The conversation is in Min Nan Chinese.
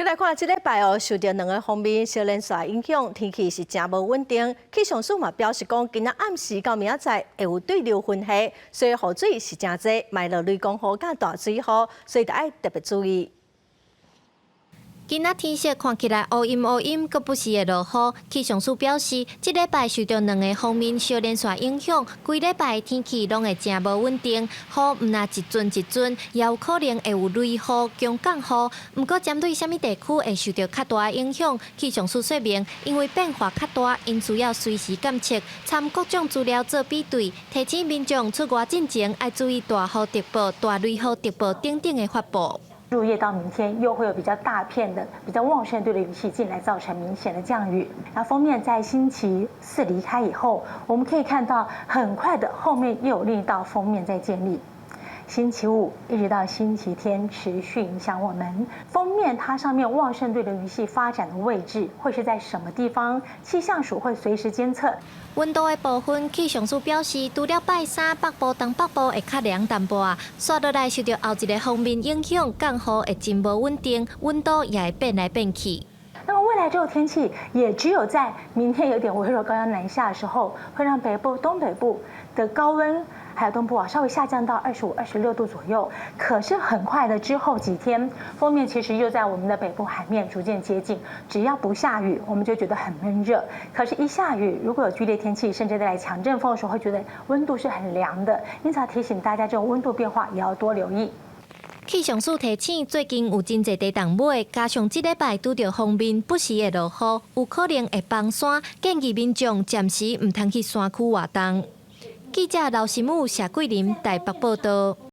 來看，這禮拜哦，受著兩个鋒面相連紲影響，天氣是誠無穩定。氣象署嘛表示講，今仔暗時到明仔載會有對流雲系，所以雨水是誠濟，嘛會落雷公雨佮大水雨，所以著愛特別注意。今仔天色看起來烏陰烏陰，閣不時會落雨。氣象署表示，這禮拜受著兩个鋒面相連紲影響，規禮拜天氣攏會誠無穩定，雨毋若一陣一陣，也有可能會有雷雨、強降雨。毋過針對啥物地區會受著較大影響，氣象署說明，因為變化較大，𪜶需要隨時監測，參各種資料做比對，提醒民眾出外進前愛注意大雨特報、大雷雨特報等等的發布。入夜到明天，又會有比較大片的、比較旺盛對流雲系進來，造成明顯的降雨。然後鋒面在星期四離開以後，我們可以看到很快的後面又有另一道鋒面在建立。星期五一直到星期天持續影響我們。鋒面它上面旺盛對流雲系發展的位置會是在什麼地方？氣象署會隨時監測。溫度的部分，氣象署表示，除了拜三北部、東北部會較涼淡薄仔，紲落來受著後一个鋒面影響，降雨會真無穩定，溫度也會變來變去。那麼未來這個天氣也只有在明天有點微弱高壓南下的時候，會讓北部、東北部的高溫，還有東部啊，稍微下降到25、26度左右。可是很快的之後幾天，鋒面其實又在我們的北部海面逐漸接近。只要不下雨，我們就覺得很悶熱。可是，一下雨，如果有劇烈天氣，甚至帶來強陣風的時候，會覺得溫度是很涼的。因此要提醒大家，這種溫度變化也要多留意。氣象署提醒，最近有真濟地動尾，加上這禮拜拄著鋒面不時會落雨，有可能會崩山，建議民眾暫時毋通去山區活動。記者劉新武、謝桂林台北報道。